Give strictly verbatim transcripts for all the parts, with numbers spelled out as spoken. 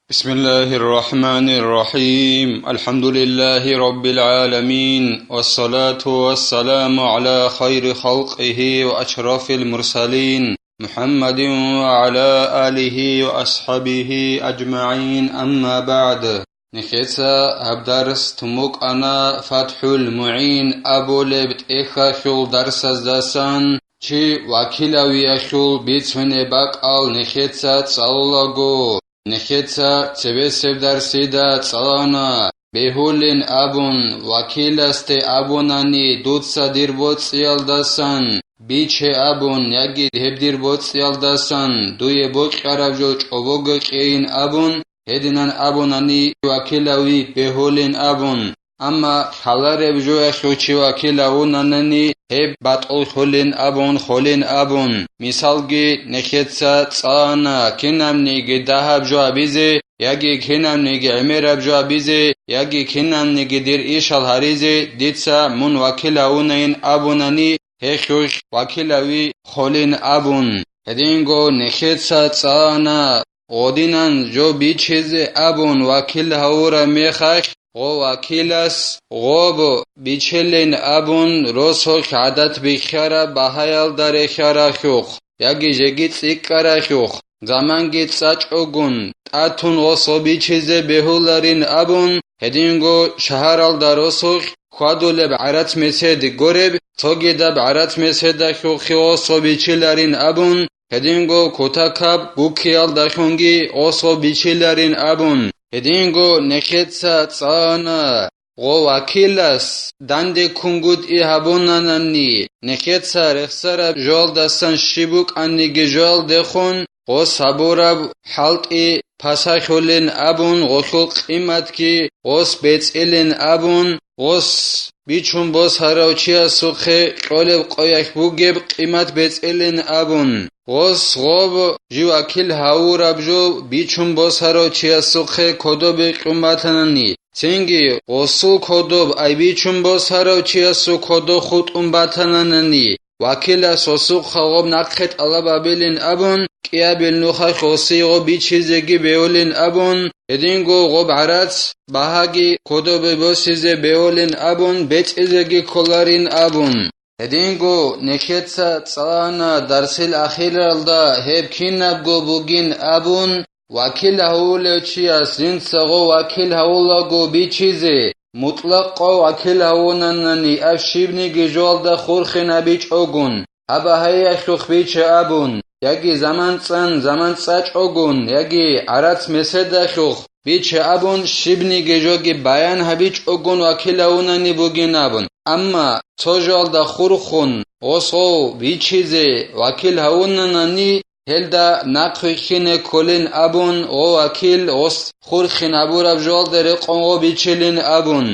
بسم الله الرحمن الرحيم. الحمد لله رب العالمين، والصلاة والسلام على خير خلقه وأشرف المرسلين، محمد وعلى آله وأصحابه أجمعين، أما بعد. Нехеца гьаб дарс тумукъана ФатхӀул МугӀин абулеб тӀехьалъул дарсаздасан, чи вакилавиялъул бицунеб бакӀал нехеца цӀалулаго. Нехеца цебесеб дарсида цӀалана, бегьулин абун, вакиласде абунани, дуца дир боцӀиялдасан биче абун, яги гьеб дир боцӀиялдасан дуе бокьараб жо чӀобого кьейин абун, гьединан абунани, вакилави бегьулин абун. Амма хъалареб жоялъул чи вакил гьавунанани, гьеб батӀуллъулин абун, холин абун. Мисалги, нехеца цӀалана кинабниги дагьаб жо гьабизе, яги кинабниги гӀемераб жо гьабизе, яги кинабниги дир ишал гьаризе дица мун вакил гьавунайин абунани, гьелъулъ вакилави холин абун. Гьединго нехеца цӀалана гъодинан жо бичизе абун вакил гьавураб мехалъ, гъо вакилас гъоб бичелин абун, росулъ гӀадат бихьараб багьаялда рехьаралъухъ яги жеги цӀикӀкӀаралъухъ, заманги цӀачӀогун, тӀатун гъосо бичизе бегьуларин абун, гьединго шагьаралда росулъ хьвадулеб гӀарац-месед гореб, цогидаб гӀарац-меседалъухъе гъосо бичиларин абун, гьединго кутакаб гуккиялдалъунги гъосо бичиларин абун, гьединго нехеца цӀана гъо вакилас данде кунгутӀи гьабунанани, нехеца рехсараб жоялдасан щиб букӀаниги жоялдехун, гъос гьабураб хӀалтӀи пасалъулин абун, гъолъул къиматги гъос бецӀилин абун, гъос бичун босарав чиясухъе кьолеб къоялъ бугеб къимат бецӀилин абун, гъос гъоб жив вакил гьавураб жо бичун босарав чиясухъе кодобе кьун батанани, цинги гъосул кодоб ай бичун босарав чиясул кодо хутӀун батананани, вакилас гъосухъа гъоб нахъе тӀалаб гьабилин абун, кӀиабил нухалъ гъосие гъоб бичизеги бевулин абун, гьединго гъоб гӀарац багьаги кодобе босизе бевулин абун, бецӀизеги кколарин абун. Гьединго нехеца цӀалана дарсил ахиралда гьеб кинабго бугин абун, вакил гьавулев чияс жинца гъо вакил гьавулаго бичизе, мутӀлакъго вакил гьавунанани аб щибниги жоялда хурхин абичӀогун, гьаб багьаялъухъ биче абун, яги заман цӀан заман цӀачӀогун, яги гӀарац-меседалъухъ биче абун, щибниги жоги баян гьабичӀогун вакил гьавунани бугин абун. Амма цо жоялда хурхун гъос гъов бичизе вакил гьавунанани, гьелда нахъ вихьине кколин абун, гъо вакил гъос хурхин гьабураб жоялда рекъон гъо бичилин абун.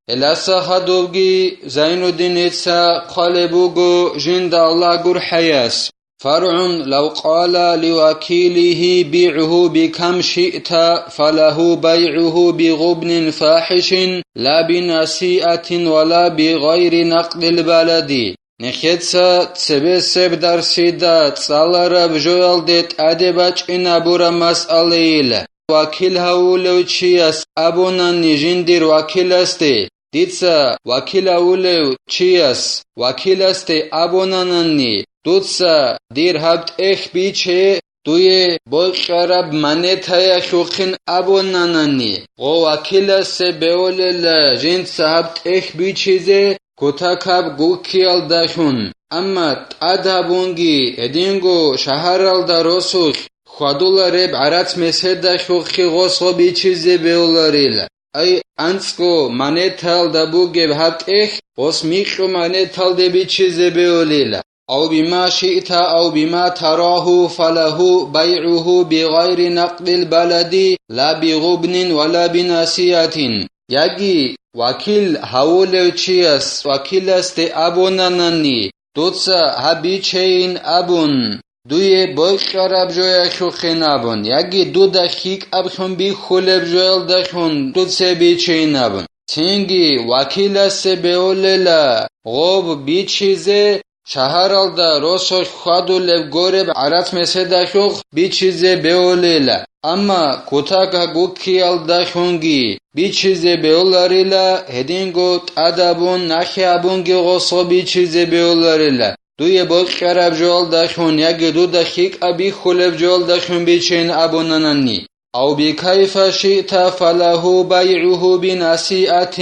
Гьеласа хадубги Зайнуддиница хъвалеб буго жинда Аллагь гурхӀаяс: فرع لو قال لوكيله بعه بكم شئت فله بيعه بغبن فاحش لا بنسيئة ولا بغير نقد البلد. Нехеца цебесеб дарсида цӀалараб жоялде тӀаде бачӀинабураб масъалаил. Вакил гьавулев чияс абунани жиндир вакиласде, дица вакил гьавулев чияс, вакиласде абунанани, дуца дир гьаб тӀехь биче, дуе бокьараб монетаялъухъин абунанани, гъо вакиласе бевулела жинца гьаб тӀехь бичизе кутакаб гуккиялдалъун. Амма тӀад гьабунги, гьединго шагьаралда росулъ хьвадулареб гӀарац-меседалъухъе гъос гъо бичизе бевуларила. Ай, анцӀго монетаялда бугеб гьаб тӀехь гъос микьу монеталде бичизе бевулила. أو بما شئت أو بما تراه فله بيعه بغير نقد البلد لا بغبن ولا بنسيئة. Яги вакил гьавулев чияс вакиласде абунанани, дуца гьаб бичейин абун, дуе бокьараб жоялъухъин абун, яги дуда хьикӀаблъун бихьулеб жоялдалъун дуце бичейин абун. Цинги вакиласе бевулела гъоб бичизе шагьаралда росулъ хьвадулеб гореб гӀарац-меседалъухъ бичизе бегьулила, амма кутакаб гуккиялдалъунги бичизе бегьуларила, гьединго тӀадабун, нахъе абунги гъосо бичизе бегьуларила, дуе бокьараб жоялдалъун яги дуда лъикӀаб бихьулеб жоялдалъун бичейин абунанани. أو بكيف شئت فله بيعه بنسيئة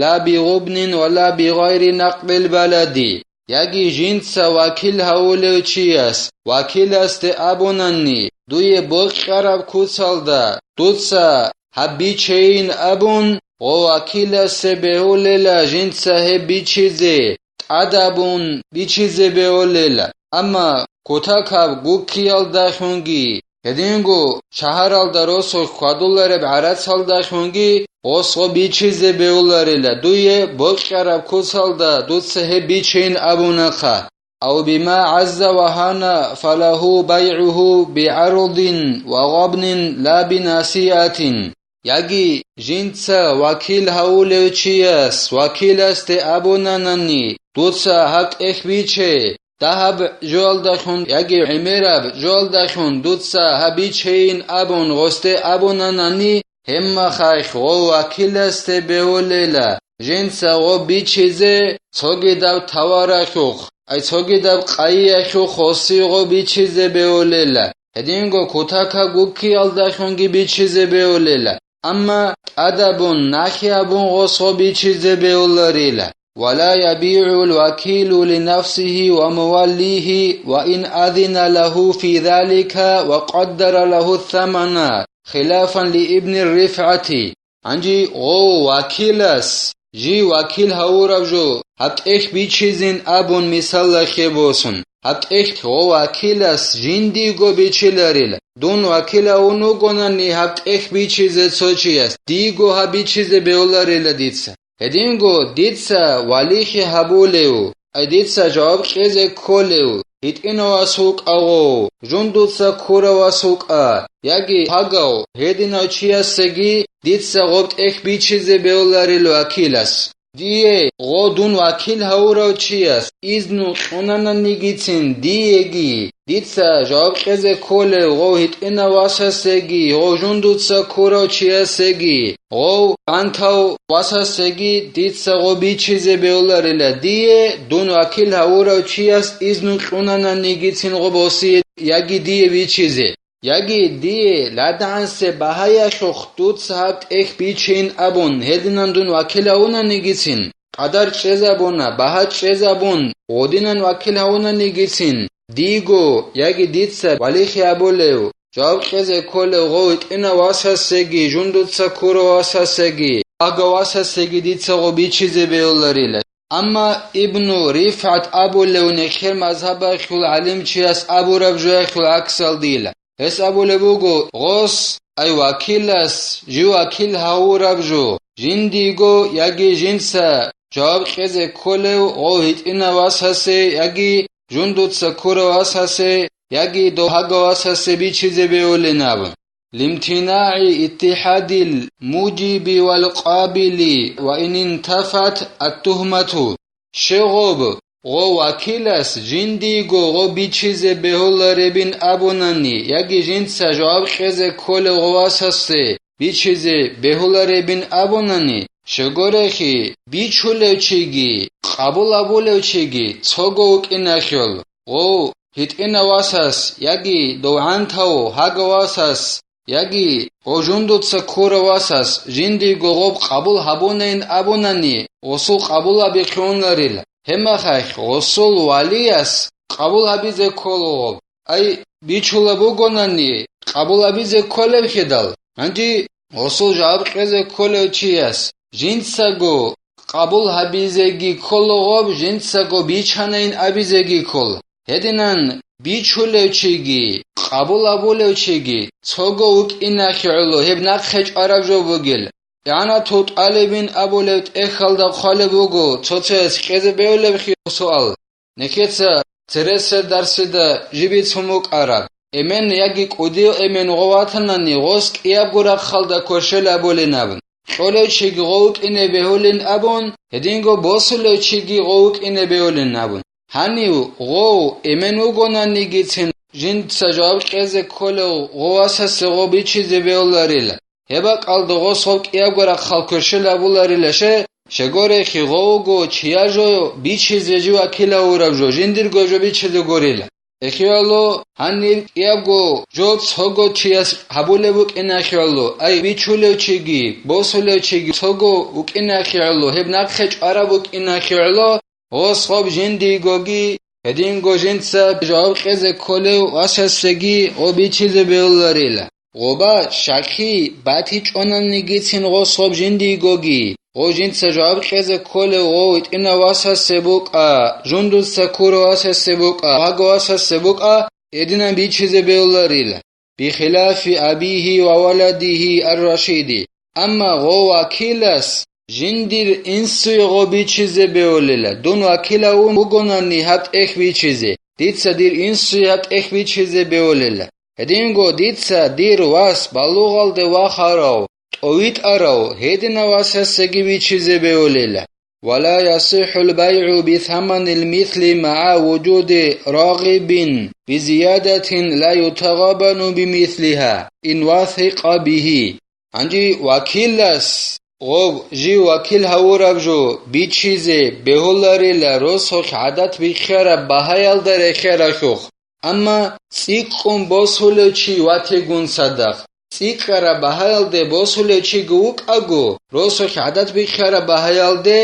لا بغبن ولا بغير نقد البلد. Яги жинца вакил гьавулев чияс вакиласде абунани, дуе бокьараб куцалда дуца гьаб бичейин абун, гъо вакиласе бегьулела жинца гьеб бичизе, тӀадабун бичизе бегьулела, амма кутакаб гуккиялдалъунги гьединго шагьаралда росулъ хьвадулареб гӀарацалдалъунги гъосго бичизе бегьуларила, дуе бокьараб куцалда дуца гьеб бичейин абунахъа. أو بما عز وهان فله بيعه بعرض وغبن لا بنسيئة. Яги жинца вакил гьавулев чияс вакиласде абунанани, дуца гьаб тӀехь биче, дагьаб жоялдалъун яги гӀемераб жоялдалъун дуца гьаб бичейин абун гъосде абунанани, гьебмахалъ гъов вакиласде бегьулела жинца гъоб бичизе цогидаб товаралъухъ, ай цогидаб къайиялъухъ гъосие гъоб бичизе бегьулела, гьединго кутакаб гуккиялдалъунги бичизе бегьулела, амма тӀадабун, нахъе абун гъосго бичизе бегьуларила. ولا يبيع الوكيل لنفسه وموليه وإن أذن له في ذلك وقدر له الثمن، خلافا لابن الرفعة. Гьанже гъов вакилас, жий вакил гьавурав жо, гьаб тӀехь бичизин абун мисалалъе босун, гьаб тӀехь гъов вакилас жиндиего бичиларила, дун вакил гьавун вугонани гьаб тӀехь бичизе цо чияс, диего гьаб бичизе бегьуларила дица. Гьединго дица валихьи гьабулев, ай дица жаваб кьезе кколев, гьитӀинав вас вукӀа гъов, жундуца ккурав вас вукӀа, яги гьагав гьединав чиясеги дица гъоб тӀехь бичизе бегьуларил вакилас. Дие гъо дун вакил гьавурав чияс изну кьунананигицин диеги, дица жаваб кьезе кколев гъов гьитӀинав васасеги, гъов жундуца ккурав чиясеги, гъов гӀантав васасеги дица гъо бичизе бегьуларила дие, дун вакил гьавурав чияс изну кьунананигицин гъо босие яги дие бичизе. Яги дие ладагӀансе багьаялъухъ дуца гьаб тӀехь бичейин абун, гьединан дун вакил гьавунанигицин, къадар чӀезабуна, багьа чӀезабун, гъодинан вакил гьавунанигицин, диего яги дица валихьи абулев, жаваб кьезе кколев гъов гьитӀинав васасеги, жундуца ккурав васасеги, гьагав васасеги дица гъо бичизе бегьуларила. Амма Ибну РифгӀат абулев нехер мазгьабалъул гӀалимчияс абураб жоялъул гӀаксалдила. Гьес абулеб буго, гъос, ай вакилас, жив вакил гьавураб жо, жиндиего яги жинца жаваб кьезе кколев гъов гьитӀинав васасе яги жундуца ккурав васасе яги дов гьагав васасе бичизе бегьулин абун. لامتناع اتحاد الموجب والقابل وإن انتفت التهمة. Щегъоб, гъо вакилас жиндиего гъо бичизе бегьуларебин абунани, яги жинца жаваб кьезе кколев гъо васасде бичизе бегьуларебин абунани, щегорехи, бичулев чиги, къабул абулев чиги цого вукӀинахъел, гъов гьитӀинав васас яги дов гӀантав гьагав васас, яги гъо жундуца ккурав васас жиндиего гъоб къабул гьабунайин абунани, гъосул къабул гьабихъе унарил, гьебмахалъ гъосул валияс къабул гьабизе ккола гъоб. Ай, бичулеб бугонани, къабул гьабизе кколеб хидал, гьанже гъосул жаваб кьезе кколев чияс жинцаго къабул гьабизеги ккола гъоб, жинцаго бичанайин абизеги ккола. Гьединан бичулев чиги, къабул абулев чиги цого вукӀинахъе гӀоло гьеб нахъе чӀвараб жо бугел. ИгӀанатул тӀалибин абулеб тӀехьалда хъвалеб буго цо-цояс кьезе бегьулеб хиялъул суал. Нехеца цересел дарсида жиб бицун букӀараб. Эмен яги кӀудияв эмен гъов ватанани, гъос кӀиябго рахъалда кверщел абулин абун. Кьолев чиги гъов вукӀине бегьулин абун, гьединго босулев чиги гъов вукӀине бегьулин абун. Гьанив гъов эмен вугонанигицин жинца жаваб кьезе кколев гъов васасе гъов бичизе бегьуларила. Гьеб бакӀалда гъос гъов кӀиябго рахъал кверщел абуларила, ще, щегорехи гъов вуго чияр жо бичизе жив вакил гьавураб жо, жиндирго жо бичизе гурила. Эхиялъо гьанир кӀиябго жо цого чияс гьабулеб букӀинахиялъо, ай, бичулев чиги, босулев чиги цого вукӀинахиялъо, гьеб нахъе чӀвараб букӀинахиялъо, гъос гъоб жиндийгоги, гьединго жинца жаваб кьезе кколев васасеги гъоб бичизе бегьуларила. Гъоба щахъи батичӀонанигицин гъос гъоб жиндийгоги, гъо жинца жаваб кьезе кколев гъо витӀинав васасе букӀа, жундуца ккурав васасе букӀа, ваго васасе букӀа, гьединан бичизе бегьуларила, бихилафи абихи ва валадихи ар-рашиди. Амма гъо вакилас жиндир инсуе гъо бичизе бегьулила, дун вакилав вугонани гьаб тӀехь бичизе, дица дир инсуе гьаб тӀехь бичизе бегьулила. Гьединго дица дир вас балугъалде вахарав, тӀовитӀарав, гьединав васасеги бичизе бегьулила. Ва ла ясихӀул байгӀу бисаманил мисли магӀа вужуди рагъибин бизиядатин ла ютагъабану бимислиха ин васикъа бихи. Гьанже вакилас гъоб жив вакил гьавураб жо бичизе бегьуларила росулъ гӀадат бихьараб багьаялда рехиаралъухъ. Амма цӀикӀкӀун босулев чи ватигун цадахъ, цӀикӀкӀараб багьаялде босулев чиги вукӀаго, росулъ гӀадат бихьараб багьаялде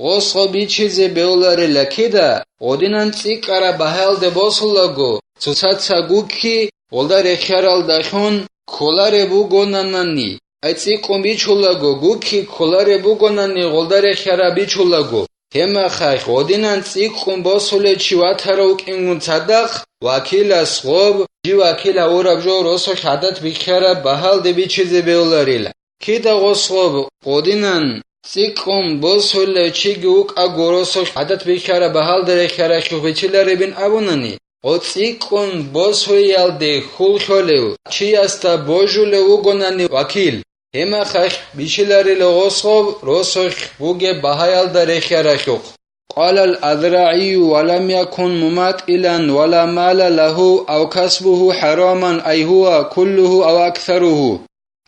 гъос гъо бичизе бегьуларила кида, гъодинан цӀикӀкӀараб багьаялде босулаго, цоцаца гукки, гъолда рехиаралдалъун кколареб бугонанани, ай цӀикӀкӀун бичулаго, гукки кколареб бугонани гъолда рехиараб бичулаго, гьебмехалъ гъодинан цӀикӀкӀун босулев чи ватарав вукӀингун цадахъ, вакилас гъоб, жив вакил гьавураб жо росулъ гӀадат бихьараб багьалде бичизе бегьуларила. Кида гъос гъоб гъодинан цӀикӀкӀун босулев чиги вукӀаго росулъ гӀадат бихьараб багьалда рехиаралъухъ бичиларебин абунани, гъо цӀикӀкӀун босуялде хьул лъолев чиясда божулев вугонани вакил, гьебмехалъ бичиларила гъос гъоб росулъ бугеб багьаялда рехиаралъухъ. قال الأذرعي: ولم يكن مماطلا ولا مال له أو كسبه حراما أي هو كله أو أكثره.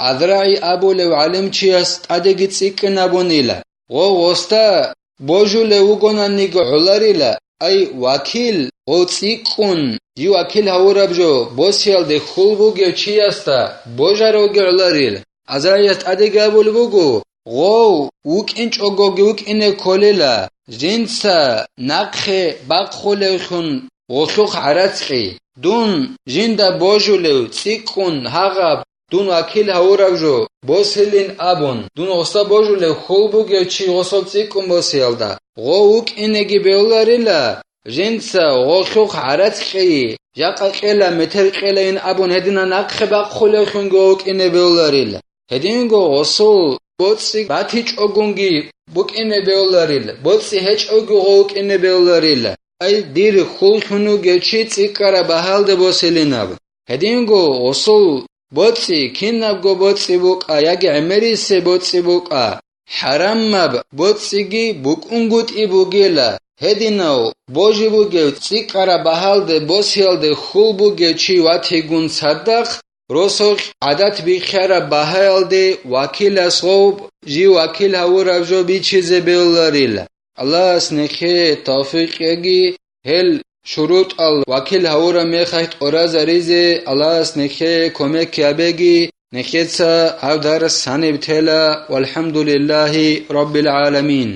АзрагӀи абулев гӀалимчияс тӀадеги цӀикӀкӀин абунила, гъо гъосда божулев вугонаниги гӀоларила, ай вакил, гъо цӀикӀкӀун, жив вакил гьавураб жо босиялде хьул бугев чиясда божаравги гӀоларил. АзрагӀияс тӀадеги абулеб буго, гъов вукӀинчӀогоги вукӀине кколила, жинца нахъе бахъулевлъун гъолъухъ гӀарацкъи, дун жинда божулев цӀикӀкӀун гьагъаб дун вакил гьавураб жо босилин абун, дун гъосда божулев хьул бугев чи гъосул цӀикӀкӀун босиялда, гъов вукӀинеги бегьуларила, жинца гъолъухъ гӀарацкъи, жакъа кьела, метер кьелайин абун гьединан нахъе бахъулевлъунги гъов вукӀине бегьуларила. Гьединго гъосул боцӀи батичӀогунги букӀине бегьуларила, боцӀи гьечӀоги гъов вукӀине бегьуларила. Ай, дир хьул лъун вугев чи цӀикӀкӀараб багьалде босилинаб. Гьединго гъосул боцӀи, кинабго боцӀи букӀа яги гӀемерисеб боцӀи букӀа, хӀарамаб боцӀиги букӀунгутӀи бугила, гьединав божи бугев цӀикӀкӀараб багьалде босиялде хьул бугев чи ватигун цадахъ, росулъ гӀадат бихьараб багьаялде вакилас гъов жив вакил гьавураб жо бичизе бегьуларила. Аллагьас нехее тавфикъ кьеги, гьел шурутӀал вакил гьавураб мехалъ тӀоразаризе Аллагьас нехее кумек гьабеги, нехеца гьаб дарс гьаниб тела, валхӀамдулиллагьи раббил гӀаламин.